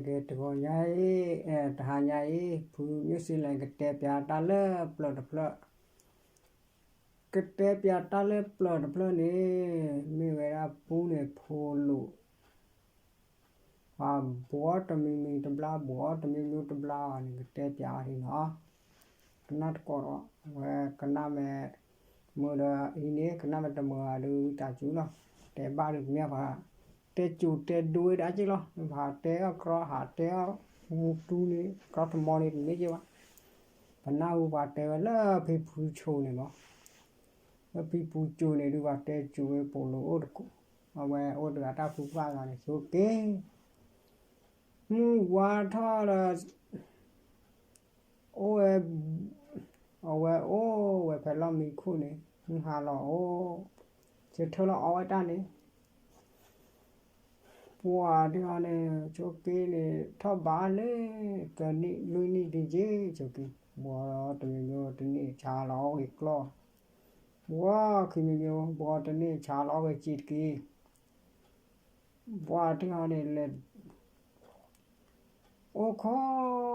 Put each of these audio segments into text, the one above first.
ကဲ တဂီၤညါအံၤ, တဟါညါအံၤ ဖု New Zealand ကတဲပျးတၢ်လၢပျၢၤတဖျၢၣ်, ကတဲပျးတၢ်လၢပျၢၤတဖျၢၣ်န့ၣ် မ့ၢ်ဝဲဒၣ်ပူန့ၣ်ဖိလိာ် ပှၤဘှီတမံၤမံၤတဘျါ ဘှီတမံၤမံၤတဘျါအီၤန့ၣ် ကတဲပျးအီၤဒ်န့ၣ်လီၤ. ကနၣ်တကိးဒီး အဝဲကနၣ်မ့ၢ်မုာ်ဒီးအံၤန့ၣ် ကနၣ်မ့ၢ်တမုာ်ဒီးဝံသးစူၤလီၤ. တဲဘၣ်ဒုးမ့ၢ်ပှၤ တဲစိၤတဲဒိဒၣ်က့လီၤ. ပှၤတဲအီၣ်ကြီဟးတဲအီၣ်မူတူန့ၣ် ကြီတမီန့ၣ်တမ့ၢ်က့ဘၣ်. ပနၢ်ဟူပှၤတဲဝဲလၢဖံဖုဆိန့ၣ်မး, လၢဖံဖုဆိန့ၣ်ဒုး ပှၤတဲစိၤဝဲပိာ်လိာ်အိၣ်တကိး, အဝဲအိၣ်တဂၤတၢ်ဖုပှၢ်ဂၤန့ၣ် ဆိက့ၤ မုၢ်ဝါထီၣ်ဒီး အိၣ်ဝဲ, အဝဲအိၣ်ဝဲဖဲလီၢ်မံခိၣ်န့ၣ် မုၢ်ဟါလီၤအိၣ်, ဆၢထၢၣ်လီၤအီဝဲတၢ်န့ၣ်, ပှၤတဂၤန့ၣ် ဆိက့ၤန့ၣ် ထီၣ်ဘးလၢ သၢနံၣ်လွံၢ်နံၣ်ဒ်က့ ဆိက့ၤ ဘှီတမံၤမံၤတနံၣ်ဆါလီၤအီၣ်ဂ့ၤကျီၢ်, ဘှီခံမံၤမံၤ ဘှီတနံၣ်ဆါလီၤအီၣ်ဂ့ၤစံးတက့ၢ်. ပှၤတဂၤန့ၣ်လဲၤ အိၣ်ခိးဒီး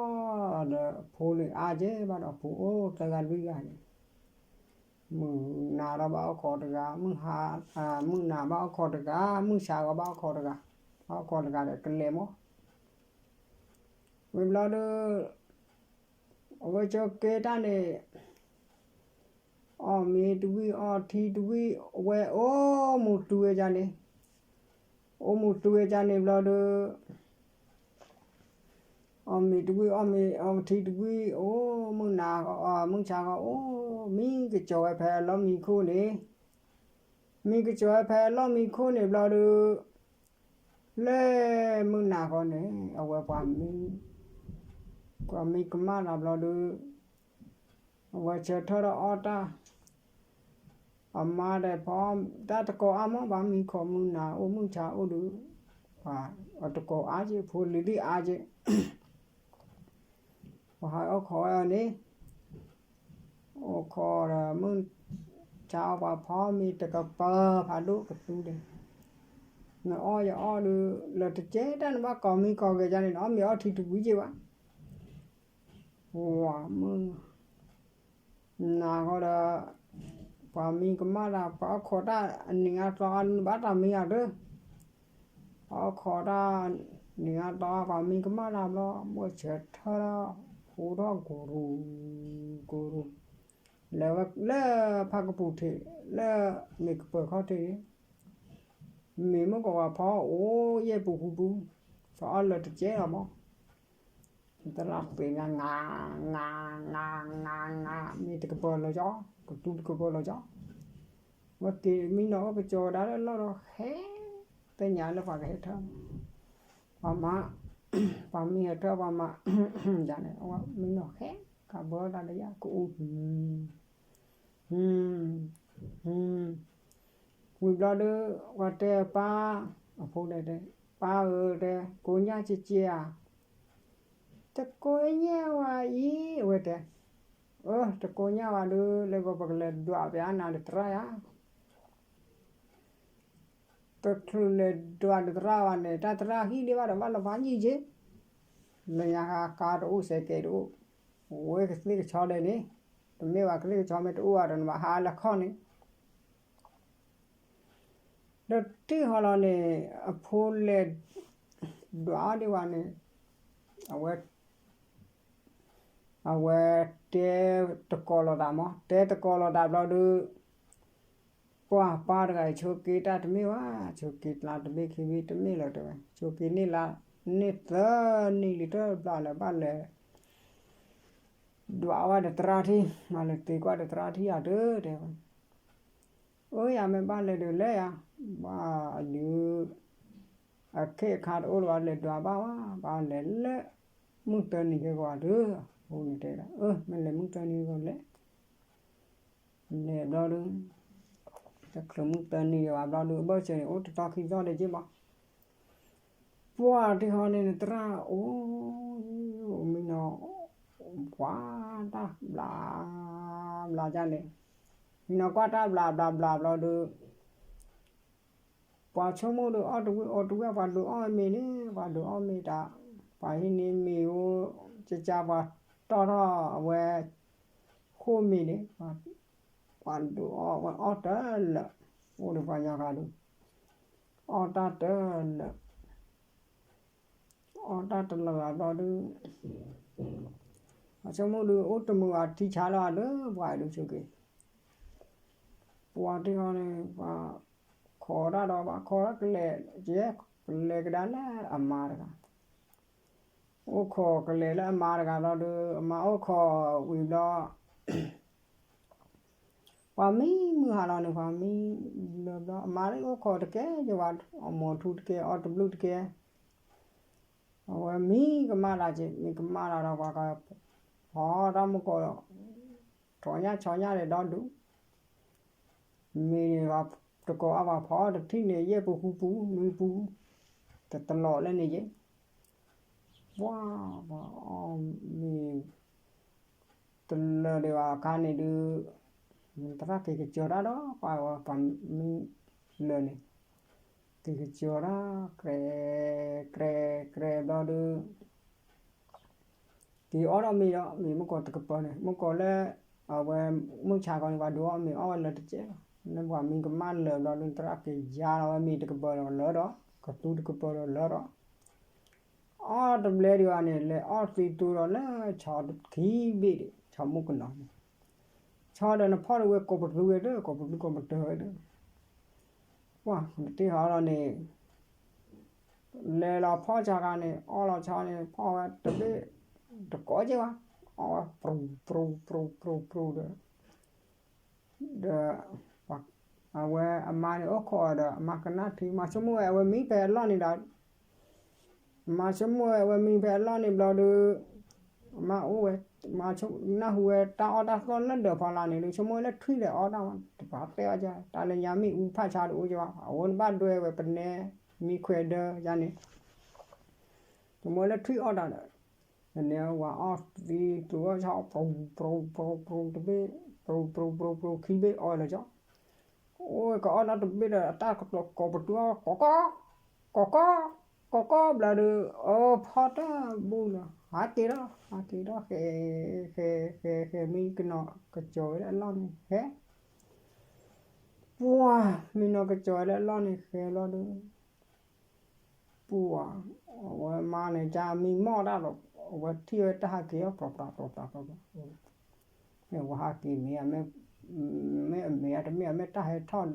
ဖိန့ၣ်အါက့ဘၣ်ဒီး ဖိအိၣ်သၢဂၤလွံၢ်ဂၤန့ၣ်, မုၢ်နၤဒီးဘၣ်အိၣ်ခိးတဂၤ, မုၢ်ဟါ, မုၢ်နၤဘၣ်အိၣ်ခိးတဂၤ, မုၢ်ဆါဂီၤဘၣ်အိၣ်ခိးတဂၤ, ဘၣ်အိၣ်ခိးတဂၤဒီးကလဲၤမး. ဝံၤဘျီဒီး အဝဲဆိက့ၤတၢ်န့ၣ် အီၣ်မ့ၤတဝံၣ် အီထံတဝံၣ် အဝဲအိၣ်မူတူဝဲဒၣ်န့ၣ်, အိၣ်မူတူဝဲဒၣ်န့ၣ်ဘျီဒီး အီၣ်မ့ၤတဝံၣ် အီၣ်မ့ၤ အီထံတဝံၣ် အိၣ်မုၢ်နၤ မုၢ်ဆါဂီၤ အိၣ်မံကစီၤဝဲဖဲအလီၢ်မံခိၣ်န့ၣ်, မံကစီၤဝဲဖဲအလီၢ်မံခိၣ်န့ၣ်ဘျီဒီး လၢမုၢ်နၤဃီန့ၣ် အဝဲပှၤမံ, ပှၤမံကမၣ်တၢ်ဘျီဒီး အဝဲဆၢထၢၣ်ဒီးအီၣ်တၢ်, အမါဒီးဖီ တၢ်တကိးအါမး ဘၣ်မံခီမုၢ်နၤအိၣ်မုၢ်ဆါအိၣ်ဒီး ပှၤအတကိးအါက့ ဖိလံၤဒံၣ်အါက့ ပှၤဟးအိၣ်ခိးဝဲအီၤန့ၣ်, အိၣ်ခိးဒီးမုၢ်ဆါအီၣ်ပှၤဖီမ့ၤတကပၤဖးဒိၣ်ကတူၢ်ဒီး, နအီၣ်ယအီၣ်ဒီး လၢတကဲတၢ်နဘၣ်ကိးမံကိးဂဲၤဒ်န့ၣ် နအီၣ်မ့ၤအီထံတဝံၤက့ဘၣ်. ဝၤမုၢ် နၤဃီဒီး ပှၤမံကမၣ်တၢ် ပှၤအိၣ်ခိးတၢ်အနံၤအါသီအါ နဘၣ်တၢ်မံအီၤဒီး, ပှၤအိၣ်ခိးတၢ်နံၤအါသီ ပှၤမံကမၣ်တၢ်ဘျီ ဘၣ်ဆၢထၢၣ်ဒီး ဟူထီၣ်ကရူၢ် ကရူၢ် လဲၤဝဲလၢဖးကပူၤထံး လၢမ့ၢ်ကပၢၤခီၣ်ထံးန့ၣ်, မ့ၢ်မုၢ်ကဝၤဖီအိၣ်ယဲၢ်ပူၤဃုပူၤ, ဖီအီၣ်လၢတကဲလီၤမး သရၣ်သ့ၣ်ညါ ငါ ငါ ငါ ငါ ငါ မ့ၢ်တကပၤလီၤကီ, ကတူၢ်တကပၤလီၤကီ, ဝဲက့ၤမံနီၤအိၣ်ကစီၤဒၣ်လၢလီၢ်ဒီး ဟဲသ့ၣ်ညါလၢပှၤကဟဲထၢၣ်, ပှၤမၤ, ပှၤမံဟဲထၢၣ်ပှၤမၤ, ဒ်န့ၣ် အဝဲမံနီၤဟဲ ကးဘၢတၢ်လၢယၤကအိၣ် ဝံၤဘျီဒီး ပှၤတဲပၢ်, အဖိတဲ, ပၢ်ဧၢတဲ, ကိညၢ်ကက့ဧါ, တကိညၢ်ဝဲအံၤ အဝဲတဲ, အၢ တကိညၢ်ဝဲဒီး လဲၤဂီၤပကလဲၤဒွးပျးနၤဒီးသရၣ်ယၤ တချုးလဲၤဒွးဒီးသရၣ်ဘၣ်န့ၣ် တၢ်သရၣ်ဟံၣ်ဒံးဘၣ်ဒီး ဘၣ်လီၤဖးယံာ်က့, လၢညါကါတအိၣ် စဲးကဲးတအိၣ်, ဝဲကသ့ၣ်ကဆီလဲၣ်န့ၣ်, တမ့ၢ်ဘၣ်ကသ့ၣ်ကဆီမ့ၢ်တအိၣ်ဘၣ်ဒီး နဘၣ်ဟးလၢခီၣ်န့ၣ်, ဒီးတ့ၢ်ဟီလီၤန့ၣ် အဖိလဲၤဒွးအီၤဒံးဝဲန့ၣ်, အဝဲ အဝဲတဲတကိးလိာ်သးမး, တဲတကိးလိာ်သးဘျီဒီး ပှၤပၢ်တဂၤအံၤ ဆိးက့တၢ်တမ့ၢ်ဘၣ်, ဆိးက့လါတဘ့ၣ်ခံဘ့ၣ်တမ့ၢ်လၢၤတဲဝဲ, ဆိးက့န့ၢ်လါန့ၢ်သၢနံၣ်လံ တဘျီလၢၤဘၣ်လဲၤ ဒွးဝဲဒီးသရၣ်ထံၣ်, မၤလဲၤသ့ကွၢ်ဒီးသရၣ်ထံၣ်ယၤတတဲဝဲ, အၢ ယမ့ၢ်ဘၣ်လဲၤဒီးလဲၤယၤ, ဘၣ်အဒုး အခ့အခါတအိၣ်လၢၤဘၣ် လဲၤဒွးဘၣ်ဝဲ, ဘၣ်လဲၤလၢ မုၢ်သၢနံၤကဲကီးဒီး, အဃိန့ၣ်တဲဒၣ် အၢ မ့ၢ်လဲၤမုၢ်သၢနံၤကဲကီးလဲၤ လဲၤဘျီဒီး တချုးမုၢ်သၢနံၤယံၤဘၣ်ဘျီဒီး အဘၢၣ်စၢၤန့ၣ် အိၣ်တသီခံသီဒီးက့ဘၣ်, ပှၤတဟီန့ၣ် နသရၣ်အိၣ် မံနီၤ ကွၢ်တၢ်ဘျး ဘျးဒ်န့ၣ်, မံနီၤကွၢ်တၢ်ဘျးဘျးဘျးဘျီဒီး ပှၤဆိကမိၣ်ဒီးအီၣ်တဝံၣ်အီတဝံၣ် ပှၤဒုးအီၣ်မ့ၤန့ၣ် ပှၤဒုးအီၣ်မ့ၤတၢ် ပှၤဟံးန့ၢ်မ့ၤအိၣ် ကကၢပှၤတီၢ်ထီၣ်အဝဲ ဃိမ့ၤန့ၣ် ပှၤဒုးအီၣ်ဝဲအီၣ်တလၢာ်, အိၣ်ဒီးပှၤညီဂၤဒုး အီၣ်တၢ်တလၢာ်, အီၣ်တၢ်တလၢာ်ဘျီဒုး အဆိကမိၣ်ဒုးအိၣ်တမုာ်အထံဆါလီၤအဒၢး ပှၤအဲၣ်ဒိးဆိက့ၤ ပှၤတ့ၢ်ဃီန့ၣ် ပှၤခိးတၢ်ဒီး ပှၤခိးတၢ်ကလဲၤ ကလဲၤကဒါလၢအမါတဂၤ, အိၣ်ခိးကလဲၤလၢအမါတဂၤဘျီဒီး အမါအိၣ်ခိးဝံၤဘျီ ပှၤမံမုၢ်ဟါလီၤန့ၣ် ပှၤမံလၢာ်ဘျီ အမါအိၣ်ခိးတကဲယဝၤ အမိၢ်ထူတကဲ အီၣ်တဘျုးတကဲ အဝဲမံကမၣ်တၢ်က့ မံကမၣ်တၢ်ဒီးပှၤက ဖီတၢ်မူကီးဒီး ထီၣ်ညၣ်ဆီညၣ်ဒီးဒီဒူၣ် မ့ၢ်န့ၣ် တကိးအပှၤဖီတထံၣ်န့ၣ် ယဲၢ်ပူၤဃုပူၤ နွံပူၤ တတလီၤလၢန့ၣ်ယဲၢ် ပှၤ ပှၤအီၣ်မ့ၤ တလၢာ်ဒံးဘၣ်အခါန့ၣ်ဒုး သရၣ်က့ၤကစၢၤတၢ်ဒီး ပှၤဝဲ ပှၤမံလၢာ်န့ၣ် က့ၤကစၢၤတၢ် ကြဲ ကြဲ ကြဲဘျီဒုး က့ၤအီၣ်ဒီးမ့ၤဒီး မ့ၢ်မူကီးတကပၤန့ၣ် မူကီးလၢ အဝဲ မုၢ်ဆါခီန့ၣ် ပှၤဒုးအီၣ်မ့ၤအီၣ်ဝဲလၢတကဲလီၤ လၢပှၤမံကမၣ်လၢာ်ဘျီဒုး သရၣ်က့ၤယါလီၤဝဲမ့ၤတကပၤဒီးလၢာ်ဒီး ကသူတကပၤဒီးလၢာ်ဒီး အီၣ်တဘျဲဒံးဘၣ်န့ၣ် လဲၤအီၣ်သံတူဒီးလၢဆီခံဘ့ၣ်ဒံး ဆီမူကနီၤန့ၣ် ဆီဒီးနဖီၣ်တဝဲကိးပသူဝဲဒီး ကိးပသူကိးပတၢၢ်ဝဲဒီး ပှၤတ့ၢ်ဟီလီၤန့ၣ် လဲၤလီၤဖီၣ်ဆီခါန့ၣ် အီၣ်လီၤဆီန့ၣ် ဖီၣ်ဝဲတဘ့ၣ် တကိးက့ဘၣ် အီၣ်ဝဲ ပြူၤ ပြူၤ ပြူၤ ပြူၤ ပြူၤဒီး ဒီး အဝဲအမါန့ၣ်အိၣ်ခိးဒီး အမါကနၣ်ထံ မၤဆိကမိၣ်ဝဲအဝဲမံဖဲအလီၢ်န့ၣ်ဒီး မၤဆိကမိၣ်ဝဲအဝဲမံဖဲအလီၢ်န့ၣ်ဘျီဒီး အမါအိၣ်ဝဲ မၤဆိ နၢ်ဟူဝဲတၢ်အီၣ်တၢ်သီၣ်လၢဒၢးဖီလာ်န့ၣ်ဒီး ဆိကမိၣ်ဝဲလၢထွံၣ်လဲၤအီၣ်တၢ်ဝဲ တပာ်တဲအီၣ်က တၢ်လၢညါမ့ၢ်အူဖးဆါတအိၣ်ကဘၣ် အဝဲနဘၣ်ဒွဲဝဲပနဲ မံခွဲးဒၢယါန့ၣ် ဆိကမိၣ်ဝဲလၢထွံၣ်အီၣ်တၢ်ဒီး နန့ၣ်ဝဲအီၣ်သံတူအီၣ်ဆီ ပြူၤ ပြူၤ ပြူၤ ပြူၤ တဘ့ၣ် ပြူၤ ပြူၤ ပြူၤ ပြူၤ ခံဘ့ၣ်အီၣ်လၢၤကီး အိၣ်ဝဲကအီၣ်ဒီတဘ့ၣ်ဒီး အတၢ်ကတိၤကိးပသူအီၣ် ကိးကီ ကိးကီ ကိးကီဘျီဒီး အဖီတၢ်ဘူၣ်လီၤ ဟးက့ၤဒီး ဟးက့ၤဒီး ဃဲ ဃဲ ဃဲ ဃဲ မံကနီၤကစၢၤဝဲလၢအလီၢ်န့ၣ် ဟဲ ပှၤ မံနီၤကစၢၤဝဲလၢအလီၢ်န့ၣ် ဃဲဘျီဒီး ပှၤ အဝဲမါန့ၣ် ကမံမီၢ်တၢ်ဒီး အဝဲထံၣ်ဝဲတၢ်ဟးက့ၤအီၣ် ပြၤပြၤပြၤပြၤပြၤ မ့ၢ်ဝဲဟးက့ၤမ့ၢ် မ့ၢ်အမ့ၢ်အတမ့ၢ် အမ့ၢ်တၢ်ဟဲထီၣ်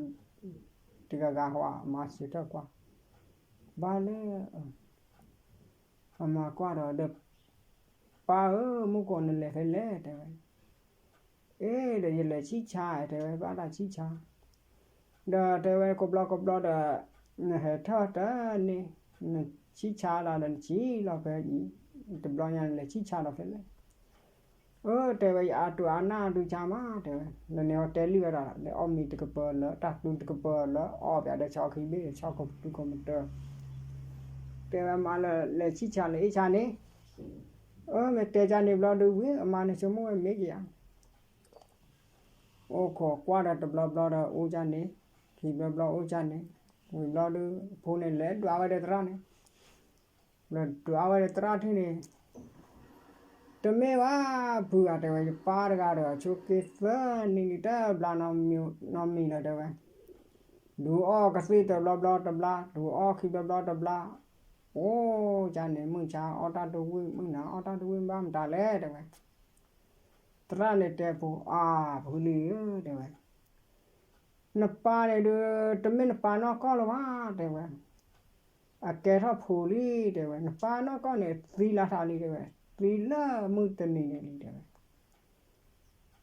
တဂၤဂၤဟီ အမါစံးထီၣ်ကွၢ် ဘၣ်လၢ အမါကွၢ်ဒီး ဒီး ပၢ်ဧၢ မုၢ်ကိးနလဲၤဖဲလဲၣ် တဲဝဲ အ့ ဒီးယလဲၤဆံၣ်ဆါ တဲဝဲ ဘၣ်တၢ်ဆံၣ်ဆါ ဒီးတဲဝဲ ကဘျီကဘျီဒီး နဟဲထီၣ်တၢ်န့ၣ် နဆံၣ်ဆါလီၤဒီးနဆံၣ်လီၤဖဲအံၤ တဘျီညါနလဲၤဆံၣ်ဆါလီၤဖဲလဲၣ် အၢ တဲဝဲ ယအါတူၢ်အါနၢ်ဒုးဆါမး တဲဝဲ လၢန့ၣ်အီၤတဲလံဝဲဒၣ် လဲၤအီၣ်မ့ၤတကပၤလၢ တၢ်သူတကပၤလၢ အီၣ်ပၠးဒီးဆီခံဘ့ၣ် ဆီကပတုကမတၢၢ် တဲဝဲမါလၢ လဲၤဆံၣ်ဆါလၢအ့ၣ်ဆါန့ၣ် အၢ မ့ၢ်တဲကန့ၣ်ဘျီဒုးဝံၤ အမါန့ၣ်ဆိကမိၣ်ဝဲမ့ၢ်ကယၤ အိၣ်ခိးကွၢ်ဒီးတဘျီဘျီဒီးအိၣ်ကန့ၣ် ခံဘျီဘျီအိၣ်ကန့ၣ် ဝံၤဘျီဒုး အဖိန့ၣ်လဲၤဒွးဝဲဒီးသရၣ်န့ၣ် လဲၤဒွးဝဲဒီးသရၣ်ထံၣ်န့ၣ် တမ့ၢ်ဘၣ် ဖုဂၤတဲဝဲ ယပၢ်တဂၤဒီး ဆိက့သၢနံၤလံ တဘျါနီတမံၤလၢၤတဲဝဲ ဒုးအီၣ်ကသ့ၣ်တဘျီဘျီတဘျါ ဒုးအီၣ်ခံဘျီဘျီတဘျါ အိၣ်ကန့ၣ် မုၢ်ဆါအီၣ်တၢ်တဝံၣ် မုၢ်နၤအီၣ်တၢ်တဝံၣ် ဘၣ်မတၤလဲၣ်တဲဝဲ သရၣ်န့ၣ်တဲဖိ အါ ဖုလံဧၢ တဲဝဲ နပၢ်န့ၣ်ဒုး တမ့ၢ်နပၢ်နီၢ်ကီၢ်လၢၤဘၣ် တဲဝဲ အကဲထီၣ်ဖိလံ တဲဝဲ နပၢ်နီၢ်ကီၢ်န့ၣ် သံလၢထးလံ တဲဝဲ သံလၢမုၢ်တနံၤန့ၣ်လံ တဲဝဲ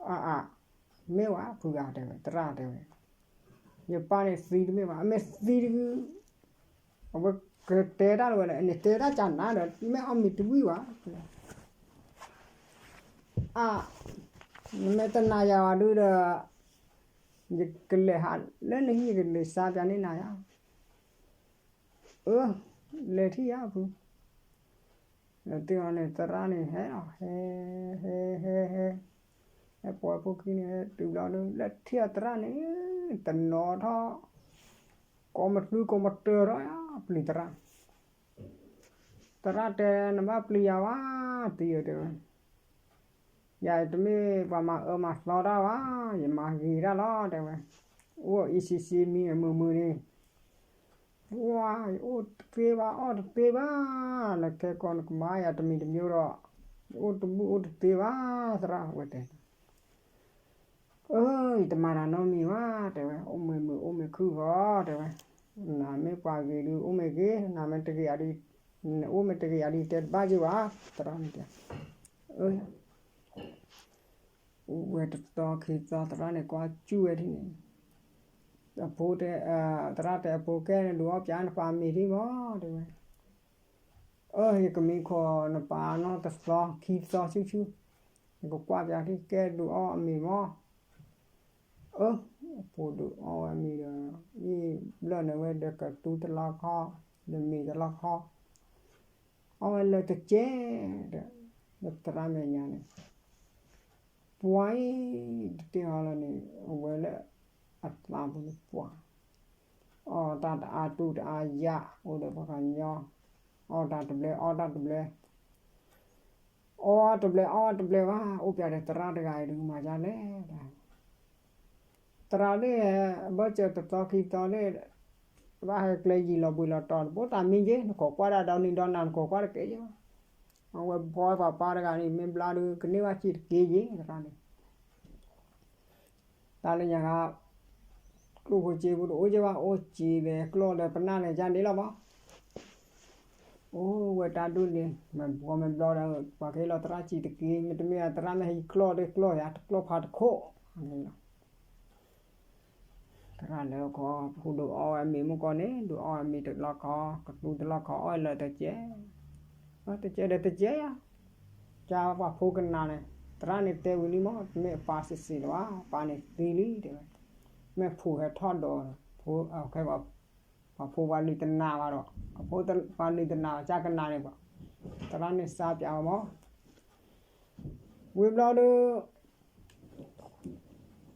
အါအါ မ့ၢ်ဝဲ ဖုဂၤတဲဝဲ သရၣ်တဲဝဲ ယပၢ်န့ၣ်သံတမ့ၢ်ဘၣ် အမ့ၢ်သံတဂုၢ် အဝဲကတဲတၢ်လၢၤဝဲလဲၣ် အန့ၣ်တဲတၢ်ကနၤဒီး မ့ၢ်အီၣ်မ့ၤတဝံၣ်ဘၣ် အါ နမ့ၢ်တနာ်ယၤဘၣ်ဒုးဒီး ယကလဲၤဟးလၢနဟံၣ် ယကလဲၤစါပၠးန့ၢ်နၤယၤ အၢ လဲၤထံၣ်ယၤဖု ဒီးတုၤအီၤန့ၣ် သရၣ်န့ၣ်ဟဲလီၤ ဟဲ ဟဲ ဟဲ ဟဲ ဟဲပိာ်ဝဲဖိခံန့ၣ် ဟဲတုၤဘျီဒုး လဲၤထံၣ်အီၤသရၣ်န့ၣ် တနီၤထီၣ် ကိးမသူကိးမတၢၢ်ထီၣ် ပျံၤသရၣ် သရၣ်တဲ နဘၣ်ပျံၤယၤဝဲ, သံဧၢ တဲဝဲ, ယၤတမ့ၢ်ပှၤမၤအၢမၤသီတၢ်ဘၣ်, ယမၤဂ့ၤတၢ်လီၤ တဲဝဲ, အိၣ် အံၣ်စံစံမံအမုာ်မုာ်န့ၣ်, ပှၤ ယအိၣ်တသ့ဘၣ် အီၣ်တသ့ဘၣ်, လၢခဲကီၢ်နကမၤယၤတမံၤတမံၤဒီး, ယအိၣ်တဘူၣ်အိၣ်တသ့ဘၣ်, သရၣ်ဝဲတဲ အၢ ယတမၤတၢ်နီတမံၤဘၣ် တဲဝဲ, အိၣ်မ့ၢ်မုာ်အိၣ်မ့ၢ်ခုၣ်ဂီၤ တဲဝဲ, နမ့ၢ်ပှၤဂ့ၤဒုး အိၣ်မ့ၢ်ဂ့ၤ, နမ့ၢ်တဂ့ၤအီၤဒုး, နအိၣ်မ့ၢ်တဂ့ၤအီၤဒုး တဲတဘၣ်က့ၤဘၣ်, သရၣ်န့ၣ်တဲ, အၢ ဝဲတသီခံသီ သရၣ်န့ၣ်ကွၢ်စူၣ်ဝဲဒ်န့ၣ်, အဖိတဲ, သရၣ်တဲ အဖိ ကဲနဒုးအီၣ်ပၠးနပၢ်မ့ၤဒံးမး တဲဝဲ, အၢ ယကမံခိးနပၢ်နီတသီခံသီဆူၣ်ဆူၣ်, ယကကွၢ်ပၠးဒံး ကဲဒုးအီၣ်အမ့ၤမး, အၢ အဖိဒုးအီၣ်ဝဲမ့ၤဒီး, မ့ၢ်ဘျၢၣ်န့ၣ်ဝဲဒီးကသူတလီၢ်ခီ, ဒီးမ့ၤတလီၢ်ခီ, အီၣ်ဝဲလၢတကဲဒီး, လၢသရၣ်မဲာ်ညါန့ၣ်, ပှၤအံၤ တတဲဟီလီၤန့ၣ် အဝဲလၢအသးပူၤန့ၣ်ပှၤ, အီၣ်တၢ်တအါတူၢ်တအါယၢ် အိၣ်ဒီးပှၤကညီ, အီၣ်တၢ်တဘျဲ အီၣ်တၢ်တဘျဲ, အီၣ်တဘျဲ အီၣ်တဘျဲဘၣ်, အိၣ်ပၠးဒီးသရၣ်တဂၤအံၤဒုးမၤဒ်လဲၣ်, သရၣ်န့ၣ် ဘၢၣ်စၢၤတသီခံသီန့ၣ်, ဘၣ်ဟဲကျဲယံာ်လီၤဘှံးလီၤတီၤ တဘိသးမံက့ၤ နခိးကွၢ်ဒၣ်ဒီနံၤဒီနၤ နခိးကွၢ်တက့ၢ်ယဘၣ်, အဝဲဘှီပှၤပၢ်တဂၤန့ၣ် မ့ၢ်ဘျါဒုး ကန့ၢ်ဘၣ်စံးတက့ၢ်ယဲ သရၣ်န့ၣ် တၢ်လၢညါခါ, ကျိၣ်ဖိစ့ဖိတအိၣ်က့ဘၣ် အိၣ်စ့ဒီးကျီၢ်ဒီးပနၢ်န့ၣ် ယန့ၣ်လီၤမး, အိၣ်ဝဲတၢ်ဒိၣ်န့ၣ် မ့ၢ်ဘှီမ့ၢ်ဘျီဒီး ပှၤကဟ့ၣ်လီၤသရၣ်စံးတက့ၢ် မ့တမ့ၢ်သရၣ်မ့ၢ်ဟံးကျီၢ် တကျီၢ်ယၤ တကျီၢ်ဖးတခိၣ်န့ၣ်လီၤ. သရၣ်လဲၤခီ ဖိဒုးအီၣ်ဝဲမ့ၤမုၢ်ကီၢ်န့ၣ် ဒုးအီၣ်ဝဲမ့ၤတလီၢ်ခီ ကသူတလီၢ်ခီ အီၣ်လၢတကဲ, တကဲဒီးတကဲယၤ, ကပှၤဖိကနၣ်န့ၣ်, သရၣ်န့ၣ်တဲဝံၤလံမး တမ့ၢ်အပၢ်စံးစ့ၢ်လၢၤဘၣ် ပၢ်န့ၣ်သံလံတဲဝဲ, မ့ၢ်ဖိဟဲထီၣ်ဒီး, ဖိခဲ ပှၤဖိပှၤလုၢ်တနၢ်ဘၣ်ဒီး, အဖိပှၤလုၢ်တနၢ်ဘၣ် ကကနၣ်န့ၣ်ဘၣ်, သရၣ်န့ၣ်စါပၠးအီၤမး, ဝံၤဘျီဒုး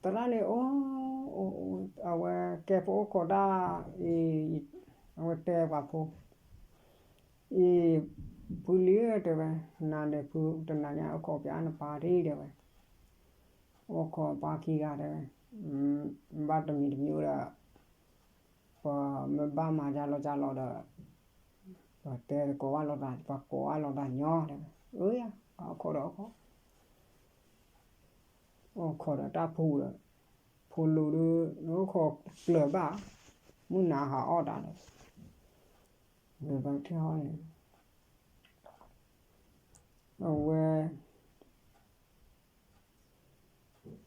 သရၣ်န့ၣ်အိၣ်, အဝဲကဲဖိအိၣ်ခိးတၢ်အံၤ, အဝဲတဲပှၤဖိ, အံၤ, ဖုလံၤဧၢတဲဝဲ, နၤန့ၣ်ဖုတနၤညါအိၣ်ခိးပၠးနပၢ်ဒ်တဲဝဲ, အိၣ်ခိးပၢ်ခံဂၤတဲဝဲ, ဘၣ်တမံၤတမံၤဒီး, ပမ့ၢ်ဘၣ်မၤကၢလီၤကၢလီၤဒီး, ပတဲတကိးဘၣ်လိာ်သး ပှၤကိးဘၣ်လိာ်သးညီတဲဝဲ, အၢယၤ ပအိၣ်ခိးဒီးအိၣ်ခိး အိၣ်ခိးဒီးတၢ်ဖိဒီး, ဖိလူၤဒုး နအိၣ်ခိးကျၢၤဘၣ်, မုၢ်နၤဟးအီၣ်တၢ်ဒီး, ဝဲဘၣ်ထံၣ်ဟီန့ၣ်, အဝဲ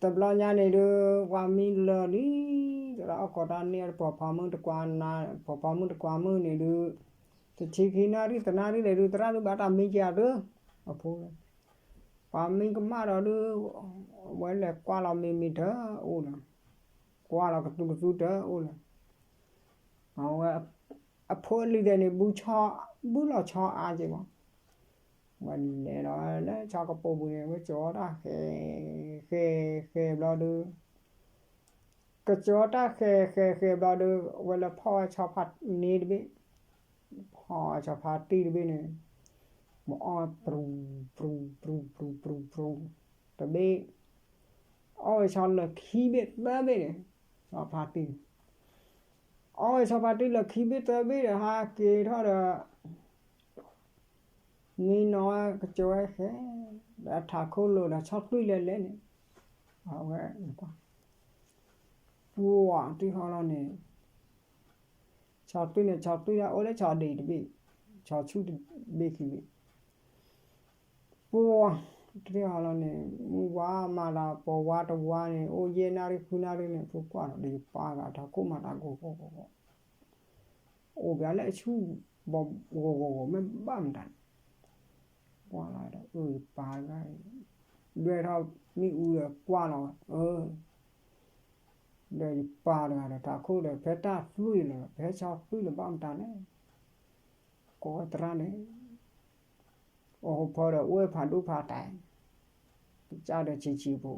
တဘျီညါန့ၣ်ဒုး ပှၤမံလၢာ်လံ, သရၣ်အိၣ်ခိးတၢ်န့ၢ် ပိာ်ခွါမုၣ်တကွၢ်နၤ, ပိာ်ခွါမုၣ်တကွၢ်မုၣ်န့ၣ်ဒုး, တဆံခံနၣ်ရံၣ်သနၣ်ရံၣ်န့ၣ်ဒုး သရၣ်ဒုးဘၣ်တၢ်မံက့ၤအီၤဒုး, အဖိ, ပှၤမံကမၣ်ဒီးဒုး, အဝဲလဲၤကွၢ်လီၤမ့ၤမ့ၤတအိၣ်လၢၤ, ကွၢ်လီၤကသူကသူတအိၣ်လၢၤ, အဝဲ အဖိအလံၤဒဲးန့ၣ် ဘုဆီဘုလီၤဆီအါက့ၤမး, ဝဲလဲၤလီၤလၢဆီကပိာ်ပူၤန့ၣ် ဝဲကၠီတၢ်ဃဲၤ, ဃဲၤဃဲၤဘျီဒုး, ကၠီတၢ်ဃဲၤဃဲၤဃဲၤဘျီဒုး ဝဲလဲၤဖီၣ်ဝဲဆီဖါန့ၣ်တဘ့ၣ်, ဖီၣ်ဝဲဆီဖါတံၢ်တဘ့ၣ်န့ၣ်, မ့ၢ်အီၣ်ဝဲပြူၤ ပြူၤ ပြူၤ ပြူၤ ပြူၤ ပြူၤ တဘ့ၣ်, အီၣ်ဝဲဆီလၢာ်ခံဘ့ၣ်သၢဘ့ၣ်န့ၣ်, ဆီဖါတံၢ် အီၣ်ဝဲဆီဖါတံၢ်လၢာ်ခံဘ့ၣ်သၢဘ့ၣ်ဒီး ဟးက့ၤထီၣ်ဒီး မံနီၤဝဲကစၢၤဝဲဃဲ, ဒီးထးခိၣ်လိၤဒီးဆီသွံၣ်လဲၤလဲၤန့ၣ်, အဝဲ ပှၤတဟီလီၤန့ၣ်, ဆီသွံၣ်န့ၣ် ဆီသွံၣ်ဒၣ်အိၣ်လၢဆီဒံးတဘ့ၣ်, ဆီဆူၣ်တဘ့ၣ်ခံဘ့ၣ် ပှၤတဟီလီၤန့ၣ် မုၢ်ဝါမၤလၤ ပှၤဝါတဝါန့ၣ် အိၣ်ယဲၢ်နၣ်ရံၣ်ဃုနၣ်ရံၣ်န့ၣ် ဖိကွၢ်ဒီးယပၢ်ဂၤထးခိၣ်မၤတၢ်ဂီၤဂီၤဂီၤဂီၤ, အိၣ်ပၠးလၢအဆူၣ်, ဂီၤဂီၤဂီၤဂီၤမ့ၢ်ဘၣ်မတၤန့ၣ်, ကွၢ်လီၤဒီး အၢ ယပၢ်တဂၤအံၤ, ဒွဲၣ်ထီၣ်မ့ၣ်အူဒီးကွၢ်လီၤဝဲ, အၢ ဒီးယပၢ်တဂၤဒီးထးခိၣ်ဒီး ဖဲတၢ်သွံၣ်လီၤ ဖဲဆီသွံၣ်လီၤဘၣ်မတၤန့ၣ်, ကိးဝဲသရၣ်န့ၣ်, အိၣ်ဖီဒီးအိၣ်ဝဲဖးဒိၣ်ဖးတၢ်, ကဒီးဆံးဆံးဖိ,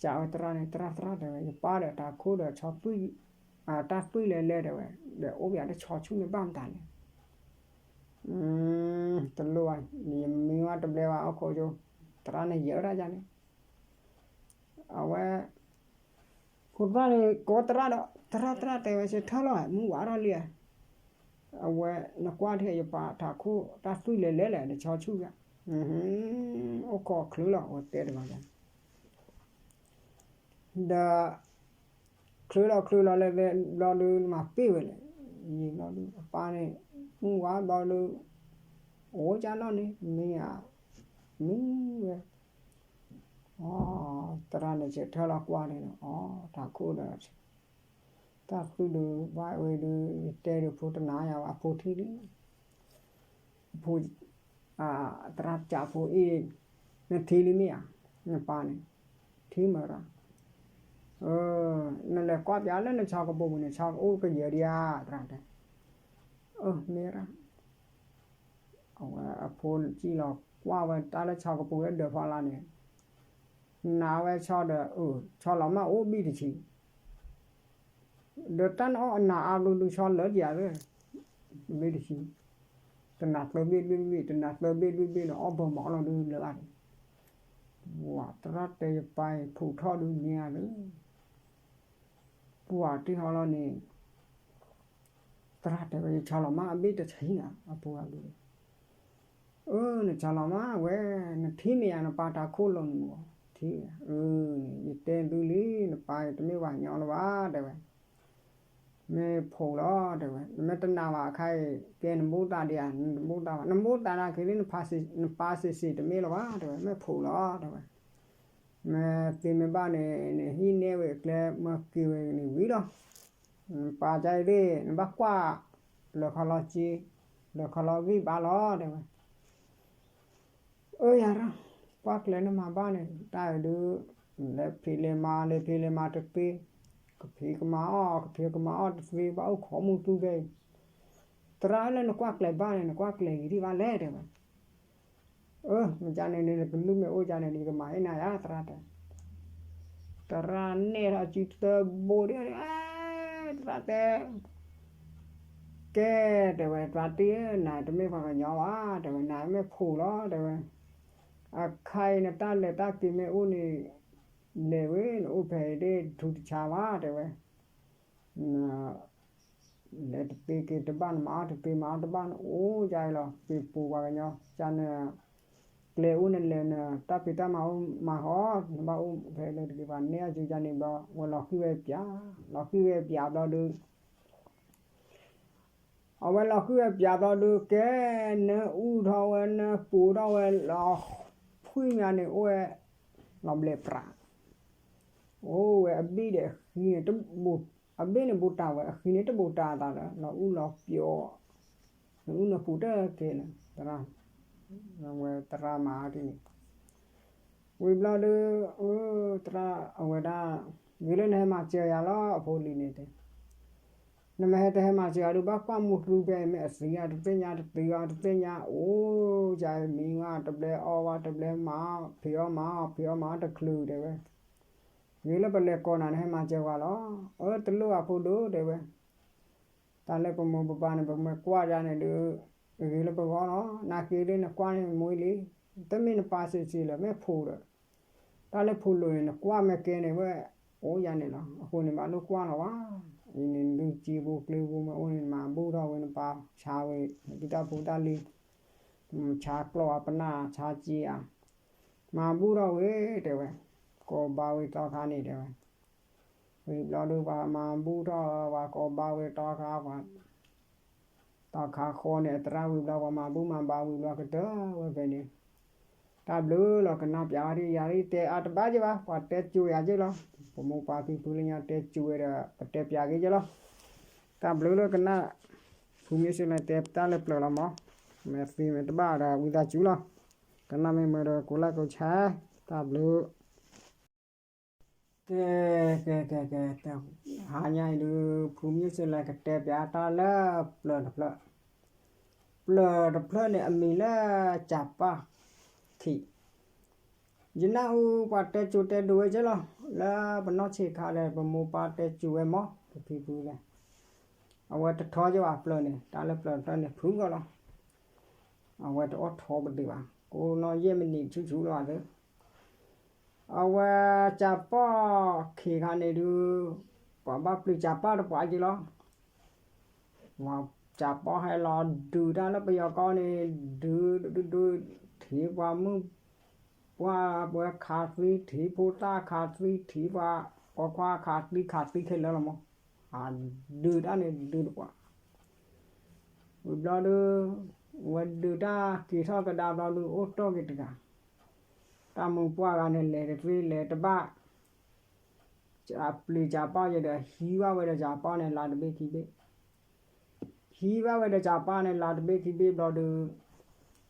ကးဝဲသရၣ်န့ၣ် သရၣ်သရၣ်တဲဝဲ ယပၢ်ဒီးထးခိၣ်ဒီးဆီသွံၣ်, တၢ်သွံၣ်လဲၤလဲၤတဲဝဲ, ဒီးအိၣ်ပၠးလၢဆီဆူၣ်န့ၣ်ဘၣ်မတၤလဲၣ် တလိၣ်ဘၣ်, ယမံဝဲတဘျဲဘၣ် အိၣ်ခိးကၠိ, သရၣ်န့ၣ်ယဲၢ်ဒၣ်ယၤန့ၣ်, အဝဲ ဖိသၣ်န့ၣ် ကိးသရၣ်ဒီး သရၣ် သရၣ်တဲဝဲ ဆၢထၢၣ်လီၤ မုၢ်ဝါထီၣ်လံဧါ, အဝဲ နကွၢ်ထဲယပၢ်ထးခိၣ်တၢ်သွံၣ်လဲၤလဲၤလဲၣ် နဆီဆူၣ်ဧါ, အိၣ်ခိးချုးလီၤ အဝဲတဲတဂၤန့ၣ် ဒီး ချုးလီၤချုးလီၤလဲၤဘျီဒုး မၤပ့ၢ်ဝဲလဲၣ်, ယံာ်ဘျီဒုး အပၢ်န့ၣ် မုၢ်ဝါဘျီဒုး အိၣ်ကၢ်လီၢ်န့ၣ် မ့ၢ်ဧါ, မ့ၢ်ဝဲ အ သရၣ်န့ၣ် ဆၢထၢၣ်လီၤကွၢ်န့ၣ်ဒီး အ ထးခိၣ်ဒီး တၢ်သွံၣ်ဒုး ဘၣ်ဝဲဒုး ယတဲဒုး ဖိတနာ်ယၤဘၣ် အဖိထံၣ်လံ, အဖိ သရၣ်ကးဖိအံၤ နထံၣ်လံမ့ၢ်ဧါ, နပၢ်န့ၣ် ထံၣ်မ့ၢ်ရၣ်, နလဲၤကွၢ်ပၠးလၢနဆီကပူၤပူၤန့ၣ် ဆီအိၣ်ကယဲၢ်ဒံးဧါ သရၣ်တဲ, အၢ မ့ၢ်ရၣ် အဝဲအဖိစံၣ်လီၤကွၢ်ဝဲတၢ်လၢဆီကပူၤလၢဒၢးဖီလာ်န့ၣ်, နာ်ဝဲဆီဒီး အၢ ဆီလီၤမၢ်အိၣ်ဘံၣ်တဆံ, ဒီးတၢ်နအီၣ်အနာ်အါဘျုးဒုးဆီလၢကယၤသၢ, ဘ့ၣ်တဆံ, တနၤသၢဘ့ၣ်လွံၢ်ဘ့ၣ် တနၤသၢဘ့ၣ်လွံၢ်ဘ့ၣ်ဒီး အီၣ်ဘၢမီလီၤဒုးလၢအါန့ၣ်, ပှၤသရၣ်တဲယပၢ်အံၤ ဖူးထီၣ်ဒုးန့ၢ်ဧါလၢ ပှၤတ့ၢ်ဟီလီၤန့ၣ်, သရၣ်တဲဝဲ ယဆီလီၤမၢ်အဘ့ၣ်တဆံဧါ အပူၤအဘ့ၣ်, အၢ နဆီလီၤမၢ်ဝဲ, နထံၣ်မ့ၢ်ယၤ နပၢ်တၢ်ခိၣ်လီၤန့ၣ်မး, ထံၣ်ဧါ, အၢ ယတဲသုလံ နပၢ်အံၤတမ့ၢ်ပှၤကညီလၢၤဘၣ် တဲဝဲ, မ့ၢ်ဖိးလီၤ တဲဝဲ, နမ့ၢ်တနာ်ဘၣ်အခါအံၤ ကဲနဘိၣ်သးဒံးဧါ, နတဘိၣ်သးဘၣ်, နဘိၣ်သးနာ်က့ၤလံ နပၢ်စ့ၢ်စ့ၢ်တမ့ၢ်လၢၤဘၣ် တဲဝဲ, မ့ၢ်ဖိးလီၤ တဲဝဲ, မ့ၢ်သ့မ့ၢ်ဘၣ်န့ၣ် နဟံးန့ၢ်ဝဲအကျဲ မၢက့ၤဝဲန့ၣ်ဝံၤလီၤ, နပၢ်ကအံၤဒၣ် နဘၣ်ကွၢ် လၢခီလီၤက့, လၢခီလီၤဂံၢ်ဘါလီၤ တဲဝဲ အၢ ယၤရၣ်, ကွၢ်ကျဲၤနမၤဘၣ်န့ၣ် တၢ်အံၤဒုး လဲၤဖံးလဲၤမၤ လဲၤဖံးလဲၤမၤတသ့, ကဖံးကမၤအီၣ် ကဖံးကမၤအီၣ်တသ့ ဘၣ်အိၣ်ခိးမုၢ်သူဖဲအံၤ, သရၣ်လၢနကွၢ်ကျဲၤဘၣ်န့ၣ် နကွၢ်ကျဲၤဂ့ၤဒံးဘၣ်လဲၣ် တဲဝဲ, အၢ မ့ၢ်ကန့ၣ်န့ၣ် နကလုၢ်မ့ၢ်အိၣ်ကန့ၣ်ဒီး ယကမၤဟ့ၣ်နၤယၤ သရၣ်တဲ သရၣ်နဲၣ်ထီၣ်စုသၢဘိဒၣ်, သရၣ်တဲ, ကဲ, တဲဝဲ သရၣ်တံၢ်ဧၢ, နၤတမ့ၢ်ပှၤကညီဘၣ်, တဲဝဲ, နၤမ့ၢ်ဖိးလီၤ, တဲဝဲ, အခါအံၤနတၢ်လဲၤတၢ်က့ၤမ့ၢ်အိၣ်န့ၣ်, လဲၤဝဲ နအိၣ်ဖဲအံၤဒၣ်တထူးတဆါဘၣ်, တဲဝဲ, န လဲၤတသ့က့ၤတဘၣ် နမၤအီၣ်တသ့မၤအီၣ်တဘၣ် နအိၣ်ဒ်အံၤလီၤ, ပပူၤပှၤကညီ ကန့ၣ် ကျဲအိၣ်နလဲၤန တၢ်ဖံးတၢ်မၤအိၣ်မၤဃီ, နဘၣ်အိၣ်ဖဲလဲၣ်တဂ့ၤဘၣ်, နဲၣ်အီၤစုကန့ၣ်ဘျီ ဝဲလီၤဃံၢ်ဝဲပၠး, လီၤဃံၢ်ဝဲပၠးဘျီဒုး အဝဲလီၤဃံၢ်ဝဲပၠးဘျီဒုး ကဲ, နအူထီၣ်ဝဲ နပူၤထီၣ်ဝဲလီၤ, ဖှံမးန့ၣ် အိၣ်ဝဲ လီၤဘျဲးပြး, အိၣ်ဝဲအဘ့ၣ်ဒီးအဃံန့ၣ် အဘ့ၣ်န့ၣ်ဘူးတၢ်ဝဲ အဃံန့ၣ်တဘူးတၢ်အသးဒီး လီၤအူလီၤပျီၤ, နအူနပူၤတကဲလၢာ်, သရၣ်, ဝဲသရၣ်မၤအီၤဒ်န့ၣ်, ဝံၤဘျီဒုး, သရၣ်အဝဲဒၣ်, ဂ့ၤလၢနဟဲမၤစၢၤယၤလီၤ အဖိလံၤန့ၣ်တဲ နမ့ၢ်ဟဲတဟဲမၤစၢၤအီၤဒုး ဘၣ်ကွၢ်မူတြူဖဲအံၤ မ့ၢ်အသံဧါတသ့ၣ်ညါ တသံဧါတသ့ၣ်ညါ အိၣ်ယၤမံဝဲတဘျဲ အီၣ်ဝဲတဘျဲ မၤအီၣ်ဖံးအီၣ်မၤအီၣ် ဖံးအီၣ်မၤအီၣ်တချုးတဲဝဲ, ဂ့ၤလၢပလဲၤကိးနၤ နဟဲမၤစၢၤပှၤလီၤ. အၢ တလိၣ်အဖိဒိၣ်တဲဝဲ, တၢ်လၢပမိၢ်ပပၢ်န့ၣ် ပမ့ၢ်ကွၢ်ယၤန့ၣ်ဒုး ဂ့ၤလၢပဂီၢ်လီၤ. နာ်က့ဒ်နကွၢ်န့ၣ် မူလံ, တမ့ၢ်နပၢ်စံးစံးလၢၤ မ့ၢ်ဖိးဒီး တၢ်လၢဖိးလိာ်န့ၣ် နကွၢ်မ့ၢ်ကဲန့ၣ်ဝဲ အိၣ်ယၤန့ၣ်လီၤ. အဃိန့ၣ် ဘၣ်လိၣ်ကွၢ်လီၤဝဲ, အံၤန့ၣ် ဒုးကံဘိကျ့ဘိမ့ၢ်အိၣ်န့ၣ် မၤဘူၣ်ထီၣ်ဝဲနပၢ်ဆါဝဲ နပံတၢ်ဖိတၢ်လံၤ, ဆါကျီၢ်အပနၢ် ဆါက့ဧါ, မၤဘူၣ်ထီၣ်ဝဲတဲဝဲ, ကိးဘါဝဲသီခါန့ၣ်တဲဝဲ, ဝံၤဘျီဒုး ပှၤမၤဘူၣ်ထီၣ် ပှၤကိးဘါဝဲသီခါ ပှၤ သီခါဃီန့ၣ် အသရၣ်ဝံၤဘျီ ပှၤမၤဘူၣ်မၤဘါဝံၤဘျီ ကတၢၢ်ဝဲဖဲန့ၣ်, တၢ်ဘျုးလီၤ ကနၣ်ပၠးဝဲဒၣ် ယၤဒ်တဲအါတဘၣ်က့ဘၣ် ပှၤတဲစိၤယၤက့လီၤ. ပမိၢ်ပၢ်ဖံဖုလၢညါတဲစိၤဝဲဒီး ပတဲပၠးက့က့လီၤ. တၢ်ဘျုးလၢကနၣ် ဖုမုၢ်စ့လဲၣ်တဲတၢ်လၢပျၢၤလီၤမး, မ့ၢ်သ့မ့ၢ်တဘၣ်ဒီး ဝံသးစူၤလီၤ. ကနၣ်မ့ၢ်မုာ်ဒီး ကိးlikeကိးshare, တၢ်ဘျုး ကဲ, ကဲ, ကဲ, ကဲ, တဟါညါအံၤဒုး ဖုမုၢ်စ့လဲၣ်ကတဲပၠးတၢ်လၢပျၢၤတဖျၢၣ်, ပျၢၤတဖျၢၣ်န့ၣ် အမံၤလၢ ကၠၤပၢ်ခံး, ယနၢ်ဟူပှၤတဲစိၤတဲဒိးဝဲက့လီၤ. လၢပနီၢ်ဆံးခါဒီး ပမိၢ်ပၢ်တဲစိၤဝဲမး ပဖံဖုလဲၣ်, အဝဲတထီက့ဘၣ်ပျၢၤန့ၣ် တၢ်လၢပျၢၤတဖျၢၣ်န့ၣ် ဖုဂီၢ်လီၤ. အဝဲတအိၣ်ထီၣ်ပဒုးဘၣ်, ကိးနီၢ်ယဲၢ်မံးနံးဆူၣ်ဆူၣ်လီၤသ့, အဝဲ ကၠၣ်ပီၣ်ခံဂၤန့ၣ်ဒုး ပှၤဘၣ်ပျုၤကၠၣ်ပီၣ်တပှၤက့လီၤ. ကၠၣ်ပီၣ်ဟဲလီၤဒုးတၢ်လၢပယီၤကီၢ်န့ၣ် ဒုးဒုးဒုး ထံၣ်ပှၤမုၣ် ပှၢ်ပှၤခးသံ ထံၣ်ဖိသၣ်ခးသံ ထံၣ်ပှၤပိာ်ခွါခးသံ ခးသံခဲလၢာ်လီၤမး, အဒုးတၢ်န့ၣ်ဒုးတပှၤ ဝံၤဘျီဒုး ဝဲဒုးတၢ်က့ၤထီၣ်ကဒါဘျီဒုး အိၣ်တီၢ်က့ၤတဂၤ, တၢ်မုၢ်ပှၢ်ဂၤန့ၣ် လဲၤတသ့လဲၤတဘၣ်, ပျုၤကၠၣ်ပီၣ်ယဲဒီး ဟံးဘၣ်ဝဲဒီးကၠၣ်ပီၣ်န့ၣ် လါတဘ့ၣ်ခံဘ့ၣ်, ဟံးဘၣ်ဝဲဒီးကၠၣ်ပီၣ်န့ၣ် လါတဘ့ၣ်ခံဘ့ၣ်ဘျီဒုး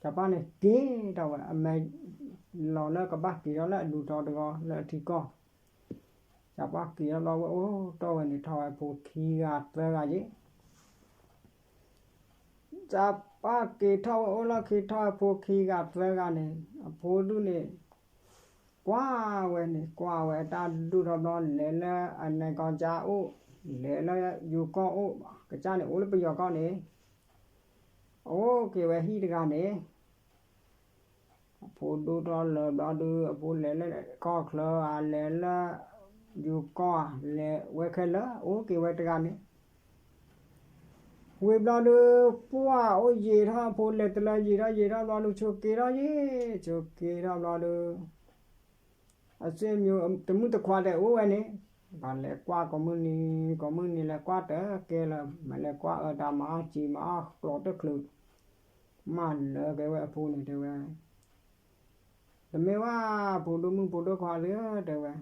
ကၠၣ်ပီၣ်န့ၣ်က့ၤထီၣ်ဝဲ အမဲာ်လီၤလၢကဘၣ်က့ၤထီၣ်လၢအဒူၣ်ထီတဂီၤလၢအထံကီၢ်, ကၠၣ်ပီၣ်က့ၤထီၣ်ဘျီဝဲအိၣ်တီၢ်ဝဲန့ၣ် ထီၣ်ဝဲဖိခံဂၤသၢဂၤယ့ၣ် ကၠၣ်ပီၣ်က့ၤထီၣ်ဝဲအိၣ်လီၢ်ခံ ထီၣ်ဝဲဖိခံဂၤသၢဂၤန့ၣ် အဖိဒုန့ၣ် ကွၢ်ဝဲန့ၣ် ကွၢ်ဝဲတၢ်ဒူၣ်ထီဘျီ လဲၤလၢအနဲၣ်ကီၢ်ကၠၢအိၣ်, လဲၤလၢယိၤကီၢ်အိၣ်, ကစၢ်န့ၣ်အိၣ်လၢပယီၤကီၢ်န့ၣ်, အိၣ်က့ၤဝဲဟံၣ်တဂၤန့ၣ် အဖိဒိၣ်ထီၣ်လၢာ်ဘျီဒုး အဖိလဲၤလၢကီၢ်ချၢဧါ လဲၤလၢယိၤကီၢ်ဧါ လဲၤဝဲခဲလၢာ် အိၣ်က့ၤဝဲတဂၤန့ၣ်, ဝံၤဘျီဒုး ပှၢ်အိၣ်ယံာ်ထီၣ် အဖိလဲၤတလၢယံာ်ထီၣ်ယံာ်ထီၣ်ဘျီဒုး ဆိးက့ထီၣ်ယ့ၣ် ဆိးက့ထီၣ်ဘျီဒုး အစ့မံၤတမုၣ်တခွါဒီးအိၣ်ဝဲန့ၣ်, ဘၣ်လဲၤကွၢ်ကိးမုၢ်နံၤ ကိးမုၢ်နံၤ လဲၤကွၢ်တကဲလၢၤ မ့ၢ်လဲၤကွၢ်အၢတၢ်မၤအီၣ်စံာ်မၤအီၣ်ကျိးတချုး, မၢလၢက့ၤဝဲအဖိန့ၣ်တဲဝဲ တမ့ၢ်ဝဲ ဖိဒိၣ်မုၣ်ဖိဒိၣ်ခွါလၢတဲဝဲ,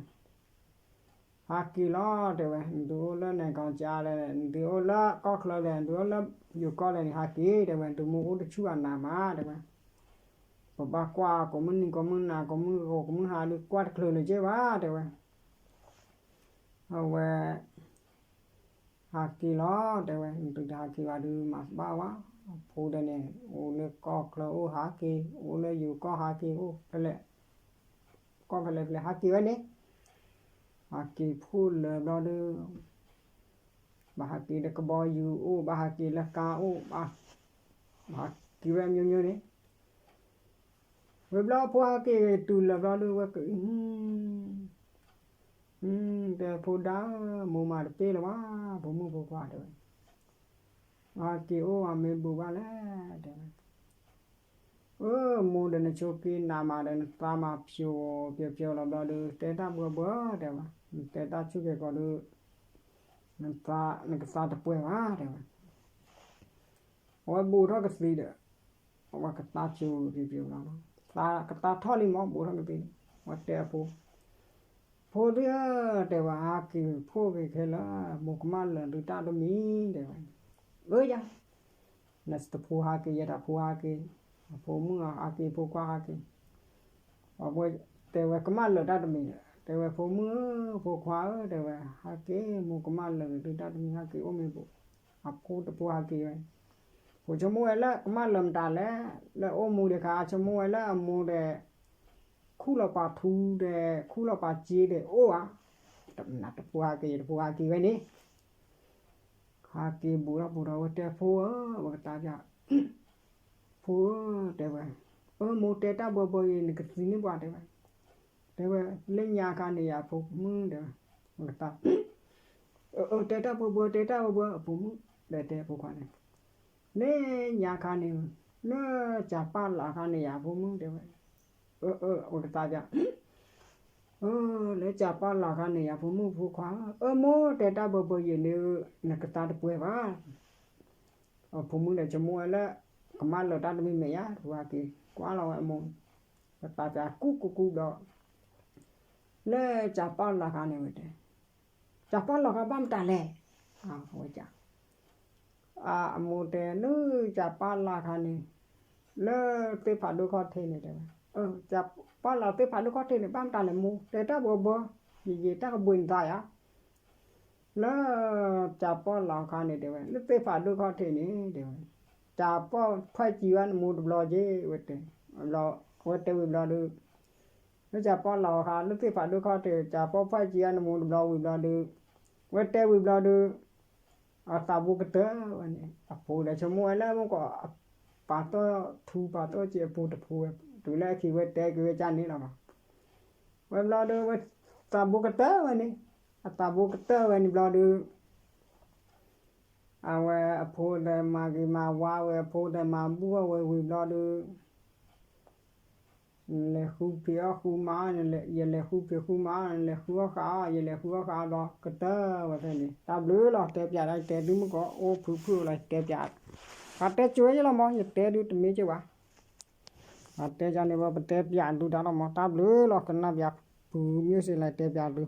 ဟးက့ၤလီၤတဲဝဲ, နသုအိၣ်လၢနဲၣ်ကီၢ်ကၠၢလဲၣ်, နသုအိၣ်လၢကီၢ်ချၢလဲၣ်, နသုအိၣ်လၢယိၤကီၢ်လဲၣ်န့ၣ် ဟးက့ၤတဲဝဲ, နသုမ့ၢ်အိၣ်တဆူၣ်အနၤမးတဲဝဲ, ပဘၣ်ကွၢ်ကိးမုၢ်နံၤကိးမုၢ်နၤ ကိးမုၢ်ဂီၤကိးမုၢ်ဟါဒုး ကွၢ်တချုးလၢၤက့ၤဘၣ်တဲဝဲ အဝဲ ဟးက့ၤလီၤတဲဝဲ, နသုတဟးက့ၤဘၣ်ဒုး မၤတဘၣ်ဝဲ, ဖိဒီးန့ၣ် အိၣ်လၢကီၢ်ချၢအိၣ်ဟးက့ၤ, အိၣ်လၢယိၤကီၢ်ဟးက့ၤ, အိၣ်ဖဲလဲၣ်, ကီၢ်ဖဲလဲၣ်ဖဲလဲၣ် ဟးက့ၤဝဲန့ၣ်, ဟးက့ၤဖှိၣ်လၢာ်ဘျီဒုး ဘၣ်ဟးက့ၤလၢကဘီယူၤအိၣ်, ဘၣ်ဟးက့ၤလၢကါအိၣ်, ဘၣ်ဟးက့ၤဝဲမျိုးမျိုးန့ၣ်, ဝံၤဘျီဖိဟးက့ၤတုၤလၢာ်ဘျီဒုး ဝဲက တဲဖိဒါဧၢ, မိၢ်မၤတပ့ၢ်လၢၤဘၣ်, ဖိမုၣ်ဖိခွါတဲဝဲ, ဟးက့ၤအိၣ်အမ့ၢ်ဘူးဘၣ်လဲၣ်တဲဝဲ, အၢ မိၢ်ဒီးနဆိးက့နၤမးဒီး နသးမၤဖျိးပျီၤပျီၤလီၤဘျီဒုး တဲတၢ်ဘှီဘှီတဲဝဲ, နတဲတၢ်ဆူၣ်က့ၤကီးဒုး နကသါတပှဲၤဘၣ်တဲဝဲ အဝဲဘူးထီၣ်ကသံဒီး အဝဲကသါဖျိးက့ၤဖျိးလီၤ, ကသါထီၣ်လံမး ဘူးထီၣ်ကသံ, အဝဲတဲအဖိ, ဖိသ့ၣ်ဧၢ, တဲဝဲ ဟးက့ၤဖှိၣ်က့ၤခဲလၢာ်, မိၢ်ကမၣ်လၢာ်သုတၢ်တမံၤ တဲဝဲ, အၢယၤ နတဖိဟးက့ၤ ယဲတၢ်ဖိဟးက့ၤ, အဖိမုၣ်ဟးက့ၤ ဖိခွါဟးက့ၤ, အဝဲတဲဝဲကမၣ်လၢာ်တၢ်တမံၤဒီး တဲဝဲဖိမုၣ်ဧၢ ဖိခွါဧၢ တဲဝဲ, ဟးက့ၤ မိၢ်ကမၣ်လၢာ်သုတၢ်တမံၤ ဟးက့ၤအိၣ်မ့ၢ်ဘူး, အဖိတဖိဟးက့ၤဝဲ, ဖိဆိကမိၣ်ဝဲလၢကမၣ်လၢာ်မတၤလဲၣ်, လၢအအိၣ်မူဒီးခါ ဆိကမိၣ်ဝဲလၢအမိၢ်ဒီး ခူၣ်လီၤပာ်ထူဒီး ခူၣ်လီၤပာ်စ့ဒီးအိၣ်ဧါ, တဖိဟးက့ၤ တဖိဟးက့ၤဝဲန့ၣ် ဟးက့ၤဘူးထီၣ်ဘူးထီၣ် ဝဲတဲဖိဧၢ, ဝဲကသါပျၢ်, ဖိဧၢ တဲဝဲ, အၢ မိၢ်တဲတၢ်ဘှီဘှီအံၤ နကသံန့ၢ်ပှၤတဲဝဲ, တဲဝဲ လၢညါခါန့ၣ်ယၤဖိမုၣ်တဲဝဲ, ဝဲကသါ, အၢ တဲတၢ်ဘှီဘှီ တဲတၢ်ဘှီဘှီ အဖိမုၣ် ဒီးတဲဖိခွါန့ၣ်, လၢညါခါန့ၣ် လၢကၢ်ပၢ်လၢ်ခါန့ၣ်ယၤဖိမုၣ်တဲဝဲ, အၢ အၢ ဝဲကသါပျၢ် အၢ လၢကၢ်ပၢ်လၢ်ခါန့ၣ်ယၤဖိမုၣ်ဖိခွါ, အၢ မိၢ်တဲတၢ်ဘှီဘှီယံၤန့ၣ် နကသါတပှဲၤဘၣ်, အဖိမုၣ်ဒီးဆိကမိၣ်ဝဲလၢ ကမၣ်လၢာ်တၢ်တမံၤမဲာ်ညါ တဖိဟးက့ၤ ကွၢ်လီၤဝဲအမိၢ်, ကသါပျၢ်ကူကူကူဒီး လၢကၢ်ပၢ်လၢ်ခါန့ၣ်ဝဲတဲ, ကၢ်ပၢ်လၢ်ခါဘၣ်မတၤလဲၣ်, အဝဲက အမိၢ်တဲ လၢကၢ်ပၢ်လၢ်ခါန့ၣ် လၢသ့ၣ်ဖးဒိၣ်ခီၣ်ထံးန့ၣ်တဲဝဲ, ကၢ်ပၢ်လၢ်သ့ၣ်ဖးဒိၣ်ခီၣ်ထံးန့ၣ် ဘၣ်မတၤလဲၣ်မိၢ် တဲတၢ်ဘှီဘှီ, ယယံာ်တၢ်ကဘှံးနသးယၤ လၢကၢ်ပၢ်လၢ်ခါန့ၣ်တဲဝဲ လၢသ့ၣ်ဖးဒိၣ်ခီၣ်ထံးန့ၣ်တဲဝဲ, ကၢ်ပၢ်ဖှဲးစံးဝဲနမိၢ်တဘျီက့ၤ ဝဲတဲ, ဝဲတဲဝံၤဘျီဒုး လၢကၢ်ပၢ်လၢ်ခါ လၢသ့ၣ်ဖးဒိၣ်ခီၣ်ထံး ကၢ်ပၢ်ဖှဲးစံးဝဲနမိၢ်တဘျီဝံၤဘျီဒုး, ဝဲတဲဝံၤဘျီဒုး အသးဘူးကတၢၢ်ဝဲန့ၣ် အဖိဒီးဆိကမိၣ်ဝဲလၢမုၢ်ကီး ပာ်တ့ၢ်ထူပာ်တ့ၢ်စ့အဖိတဖိဝဲ, တုၤလၢအခံဝဲတဲက့ၤဝဲကန့ၣ်လီၤမး. ဝဲဘျီဒီး ဝဲသးဘိကတၢၢ်ဝဲန့ၣ်, အသးဘိကတၢၢ်ဝဲန့ၣ်ဘျီဒီး အဝဲအဖိဒီးမၤဂ့ၤမၤဝါဝဲ, အဖိဒီးမၤဘူၣ်အီၣ်ဝဲဝံၤဘျီဒီး နလဲၤဃုဖံးအီၣ်ဃုမၤအီၣ်, ယလဲၤဃုဖံးဃုမၤအီၣ်, နလဲၤဃုအီၣ်ဃုအီၣ်, ယလဲၤဃုအီၣ်ဃုအီၣ်ဘျီ ကတၢၢ်ဝဲဖဲန့ၣ်. တၢ်ဘျုးလီၤ, တဲပၠးဒၣ် ယတဲဒုမုၢ်ကီး အိၣ်ဖုးဖုးလီၤ ယတဲပၠး, ပှၤတဲကၠိယလီၤမး, ယတဲဒုတမ့ၢ်ကၠိဘၣ်. ပှၤတဲကၠိန့ၣ် ပတဲပၠးဒုတၢ်လီၤမး, တၢ်ဘျုးလီၤ, ကနၣ်ပၠးဖုးမ့ၢ်စ့လီၤ တဲပၠးဒု